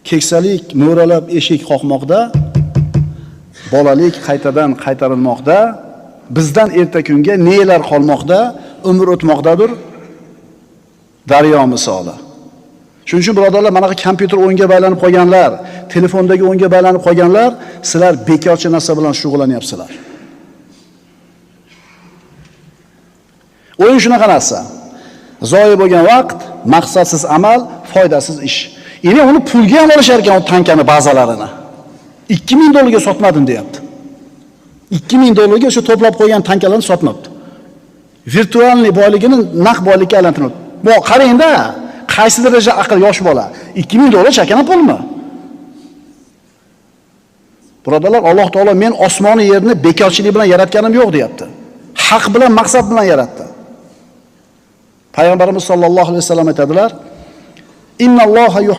Keksalik mo'ralab eshik qoqmoqda, bolalik qaytadan qaytarilmoqda, bizdan erta kunga nelar qolmoqda, umr o'tmoqdadir daryo misoli. Shuning uchun birodarlar, manaqa kompyuter o'yinga baylanib qolganlar, telefondagi o'yinga baylanib qolganlar, sizlar bekorchi narsa bilan shug'ullanyapsizlar. O'yin shunaqa narsa. Zoyi bo'lgan vaqt, maqsadsiz amal, foydasiz ish. Endi uni pulga ham olishar ekan u tankani bazalarini. 2000 dollarga sotmadim deyapti. 2000 dollarga o'sha to'plab qo'ygan tankalarni sotmabdi. Virtualniy boyligini naq boylikka aylantiribdi. Bu qarang-da, qaysi daraja aql yosh bola. 2000 dollar chakana pulmi? Birodarlar, Alloh taolo men osmoni yerni bekorchilik bilan yaratganim yo'q deyapti. Haq bilan, maqsad bilan yaratdi. Payg'ambarimiz sollallohu alayhi vasallam aytadilar: "Innalloha